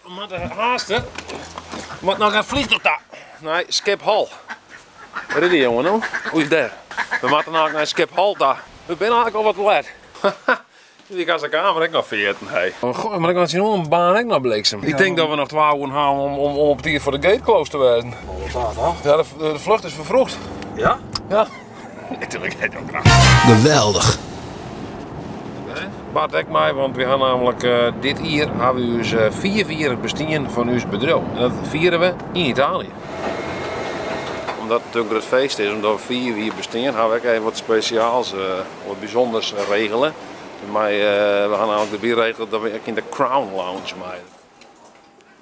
We moatte haaste. We moatte noch in vliegtuig ta. Nei Schiphol. Wêr is dy jonge no? Oei, dêr. We moatte noch nei Schiphol ta. We binne eigentlik al wat let. Ik ha de kamer ek noch ferjitten, hey. Oh, goh, mar ik moat syn oan baan ek noch bliksem. Ik tink dat we noch 2 oeren ha om op tiid foar de gate close te wêzen. Ja, de vlucht is vervroegd. Ja? Ja. Natuurlijk net ook. Geweldig. Bart ek mei, want we ha namelijk dit jier ha we ús 5 jier it bestean fan ús bedriuw. En dat fiere we yn Italië. Omdat it natuurlijk in grut feest is, omdat we 5 jier bestean, ha we ek even wat spesjaals, wat bysûnders regele. Maar we ha namelijk derby regele dat we ek yn de Crown Lounge mei.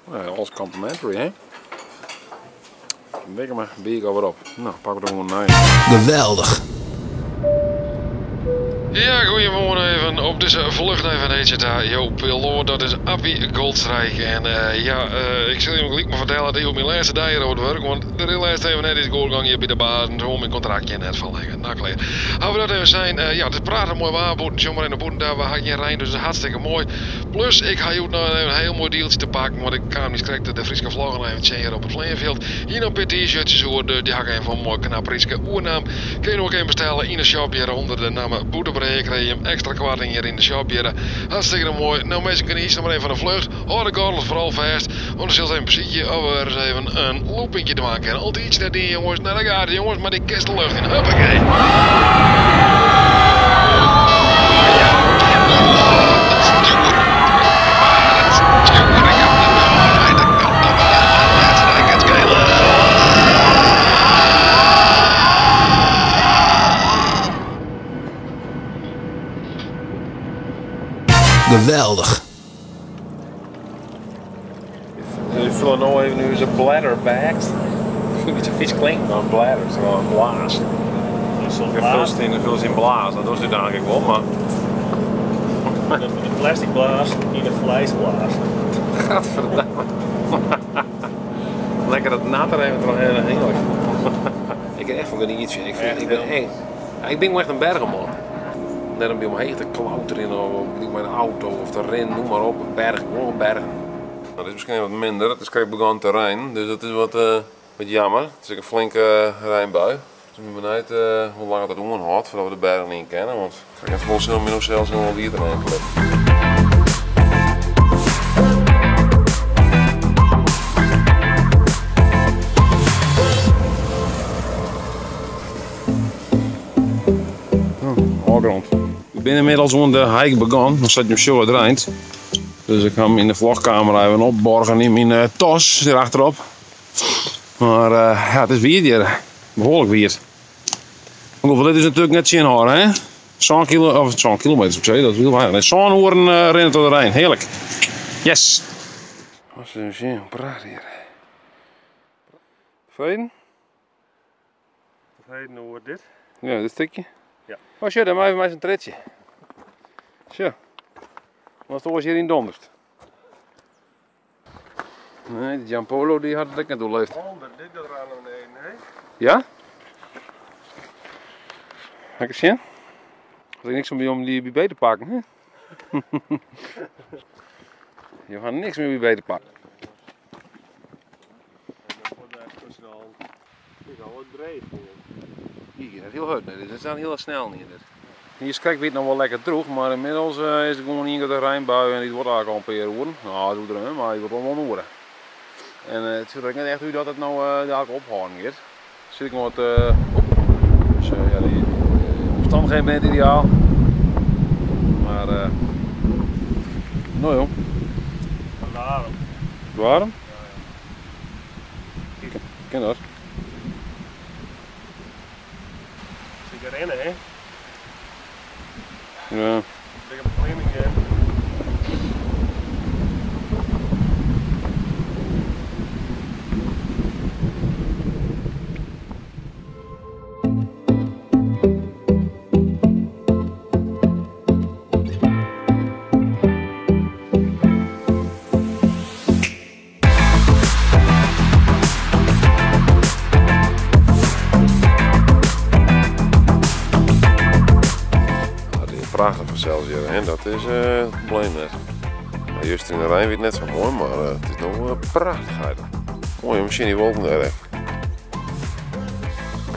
Nou, alles complimentary, hè? Wikke maar, bier ik alweer op. Nou, pak het er gewoon naar. Geweldig. Ja, goedemorgen even op deze vlucht naar Venetië daar. Jo, piloot, dat is Appie Goldstrijk. En ik zal je gelijk maar vertellen dat ik op mijn laatste dag hier op het werk, want de laatste even net is doorgang hier bij de baas en zo mijn contractje net verlengen. Nou, klaar. Hou we dat even zijn. Ja, het is prachtig mooi waar, boeten, zomaar in de boeten daar, we hadden geen Rijn, dus het is hartstikke mooi. Plus, ik ga hier nog een heel mooi deeltje te pakken, want ik kwam niet correct de Frieske vlogger even zien hier op het vliegveld. Hier nog een paar t-shirtjes hoor, die had ik even van mooi knap Frieske oernaam. Kun je nog even bestellen in de shop hier onder de naam Boetebree. Krijg je hem extra kwarting hier in de shop hier. Hartstikke mooi. Nou mensen kunnen iets nog maar even van de vlucht. Hou de gordels vooral vast. Want dan zult even een plezier of we eens even een loopingje te maken. En altijd iets naar die jongens, naar de gaten jongens, maar die kist de lucht in. Huppakee. Geweldig. We vullen nou even nu zijn bladder bags. Een beetje vies klinkt, maar een bladder is wel een blaas. Ik vul ze in blaas, dat doet het eigenlijk wel, maar... De plastic blaas in de vleesblaas. Gadverdamme. Lekker dat nat er even doorheen, heerlijk. Ik ben echt van genietje. Ik vind, ik ben eng. Ja, ik ben wel echt een bergenman. Net om omheen te klauteren of met een auto of te rennen, noem maar op. Een berg, gewoon een berg. Nou, dat is misschien wat minder, het is kijk begonnen terrein, dus dat is wat jammer. Het is een flinke rijnbui. Dus ik ben benieuwd hoe lang het dat houdt voordat we de bergen niet kennen, want ik heb vol zin om in zelfs nog wel weer te nemen. Oh, ik ben inmiddels onder de hike begonnen, dan zat je zo het rijdt. Dus ik ga hem in de vlogkamer even opborgen in mijn tas erachterop. Maar ja, het is weer hier. Behoorlijk weer. Maar goed, dit is natuurlijk net zin hoor, hè? Zo'n kilo, of zo'n kilometer op zee, dat is heel weinig. Zo'n horen rennen tot de Rijn. Heerlijk. Yes! Wat is een zin, praat hier. Tevreden? Tevreden over dit? Ja, dit stukje. Ja. Oh shit, dan maar even maar eens een tretje. Zo. Want het was hier in donderd. Nee, die Giampolo die had het lekker doorleefd. Onder dit er aan beneden, hè? Ja? Ga ik eens zien? Had ik niks om die BB te pakken, hè? Je gaat niks meer bij te pakken. Het is al wat breed. Hier, dat is heel hard. Nee, dit is dan heel snel niet. Dit. Hier is kijk, weet nog wel lekker droog, maar inmiddels is het gewoon één grote rijnbui en die wordt eigenlijk al een paar uren. Nou, dat doet er maar die wordt wel een uur. En het ziet er net echt uit dat het nou daar ophouden gaat. Zit ik nog wat op. Dus ja, die omstandigheden zijn niet ideaal. Maar nou joh. Warm. Warm? Ja, ja. Ik ken dat. Zit je rennen, hè? Ja. Ik heb een klimming in. Prachtig vanzelfs hier, hè? Dat is het probleem net. Juster yn de rein wie it net sa moai, mar it is no prachtich eigenlijk. Moai om sjen die wolken dêr ek.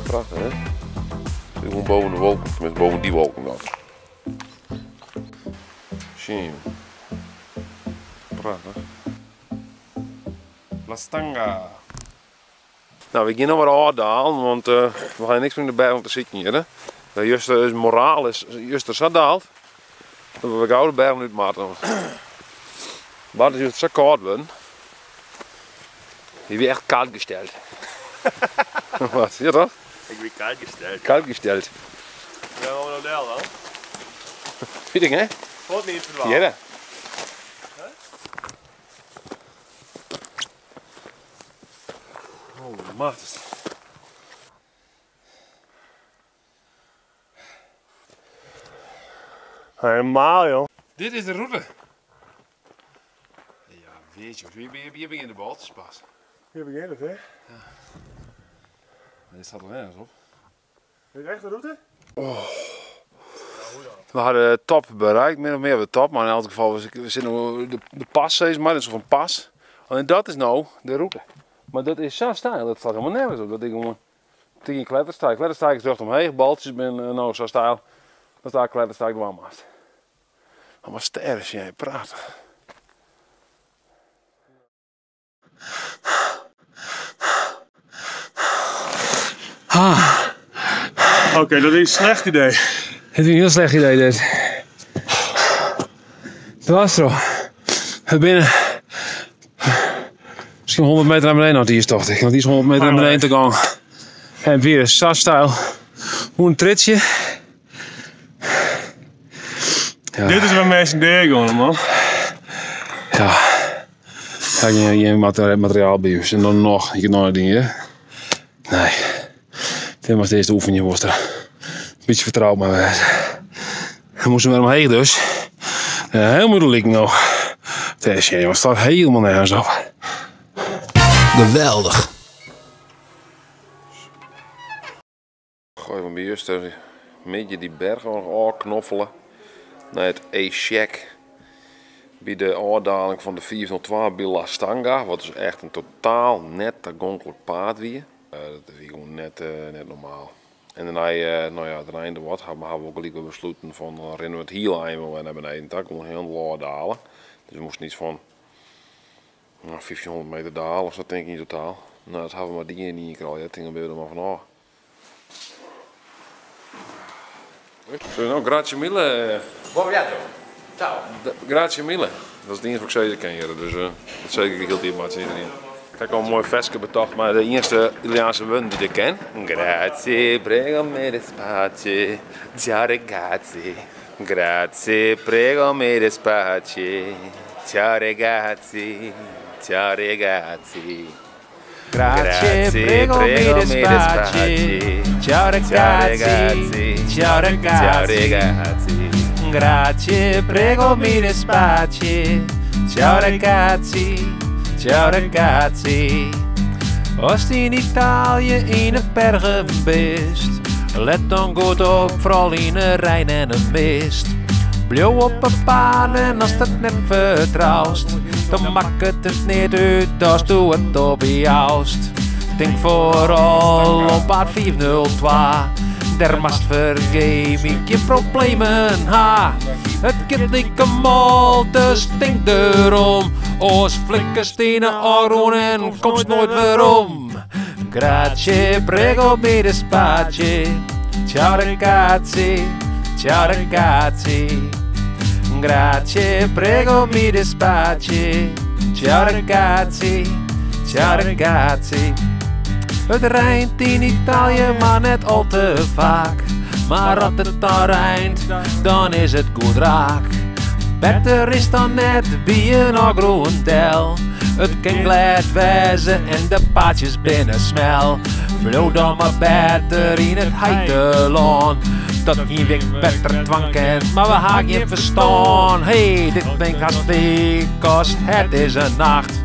Prachtich hè? Sit gewoan boven de wolken, tenminste boven die wolken dan. Sjen. Prachtich. La Stanga. Nou, we gean no wer ôfdalen, want we ha niks mear yn de berch om te sykjen hjir. De juster is moraal is juster sa daald dat we gau de bergen út moatte. Bart is juster sa kâld wurden. Hy wie echt koud gesteld. Wat, ja toch? Ik wie koud gesteld. Koud gesteld. Wêr wolle we no del dan? Weet ik hè? Fuort niet verdwaald. Hjirre. Oh, macht. Helemaal joh. Dit is de route. Ja, weet je, hier begint de baltjes pas. Hier begint het hè? Ja. Maar dit staat er nergens op. Is het echt de route? Oh. We hadden de top bereikt, min of meer de top, maar in elk geval, we zitten nu de pas steeds maar, dat is een pas. Alleen dat is nou de route. Maar dat is zo steil, dat staat helemaal nergens op. Dat ik gewoon tegen klettersteig. Klettersteig is terug omheen, baltjes ben nou zo steil. Dat staat klettersteig dwarmast. Maar sterren jij prachtig. Ah. Oké, dat is een slecht idee. Het is een heel slecht idee dit. Het was er. We binnen misschien 100 meter naar beneden, nou, die is toch. Want die is 100 meter naar beneden te gaan. En weer is zo steil. Hoe een tritje. Ja. Dit is waar mensen neergaan, man. Ja. Ja, geen materiaal bij je. En dan nog, je kunt nog dingen. Nee. Dit was de eerste oefening, was er. Een beetje vertrouwd maar wezen. We moesten weer omheen dus. Ja, heel moeilijk nog. Het is, jongens, staat helemaal nergens op. Geweldig. Gooi van bij juist een beetje die berg nog knoffelen. Naar het Echec. Bij de afdaling van de 402 bij La Stanga. Wat dus echt een totaal net toegankelijk paad weer. Dat is gewoon net normaal. En daarna nou ja, daarna de wat hebben we ook gelijk besloten van dan rennen we het heel eind naar beneden. Daar gewoon heel laag dalen. Dus we moesten iets van 1500 meter dalen of zo denk ik in totaal. Nou, dat hebben we maar die in één keer al. Ja, dat ding er maar vanaf. Zo, nou, grazie mille. Buon viaggio. Ciao. Grazie mille. Dat is het enige wat ik zeker ken hier, dus dat zeker ik heel diep maar iedereen. Kijk al een mooi versje betocht, maar de eerste Italiaanse woorden die ik ken. Grazie, prego me despace. Ciao ragazzi. Grazie, prego me despace. Ciao ragazzi. Ciao ragazzi. Grazie, prego me despace. Ciao ragazzi. Ciao ragazzi. Ciao ragazzi. Grazie, prego mi despace. Ciao ragazzi. Ciao ragazzi. Als in Italië in de bergen bist, let dan goed op, vooral in de Rijn en de mist. Blijf op een paal en als dat net vertrouwst, dan maakt het het niet uit als du het op joust. Denk vooral op paard 402, daar mast vergeef ik je problemen ha. Het kind lijkt een mal, dus denk erom. Oors flikkers in de oren en komst nooit weer om. Grazie, prego mi despace. Ciao ragazzi, ciao ragazzi. Grazie, prego mi despace. Ciao ragazzi, ciao ragazzi. Het rijnt in Italië, maar net al te vaak. Maar als het dan rijnt, dan is het goed raak. Beter is dan net bij een agroendel. Het kan glad wezen en de paadjes binnen smel. Vloog dan maar beter in het heiteland. Dat geen week beter dwang kent, maar we haken je verstaan. Hey, dit ben ik haast als het is een nacht.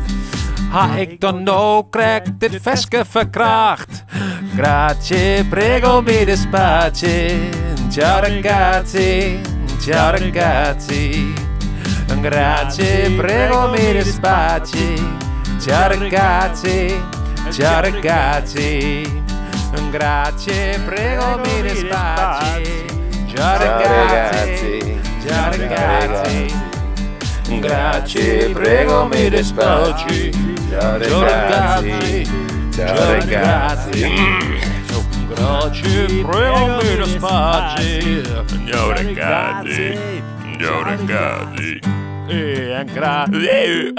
Ha ik dan nou krijg dit veske verkracht. Grazie, prego mi despace. Ciao ragazzi, ciao ragazzi. Grazie, prego, mi dispiace. Ciao ragazzi, ciao ragazzi. Grazie, prego, mi dispiace. Ciao ragazzi, ciao ragazzi. Grazie, prego, mi dispiace. Ciao Ciao ragazzi, ciao ragazzi. Grazie, prego, mi dispiace. Ciao ragazzi. Ciao ragazzi. E grazie.